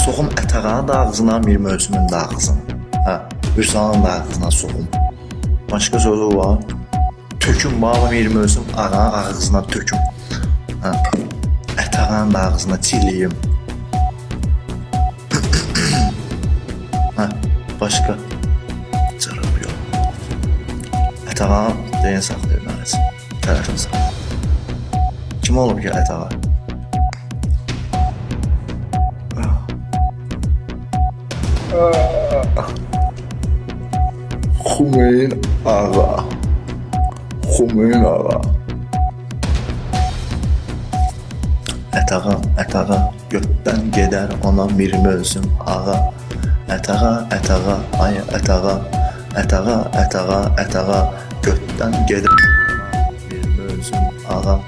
Soxum Ətağanın da ağzına, Mir Mövsümün də ağzına. Hə, Vüsalın da ağzına soxum. Başqa sözü var. Töküm bax Mir Mövsüm ağanın ağzına töküm. Hə. Ətağanın da ağzına çiliyim. Hə, başqa cavab yox. Ətağan deyən saxlayır məni. Tərəfini saxlayır. Kim olub ki Ətağa? Xümeyn ağa. Xümeyn ağa. Ətağa, ətağa, götdən gedər ona bir mövsüm ağa. Ətağa, ətağa, ay ətağa, ətağa, ətağa, ətağa, götdən gedər ona bir mövsüm ağa.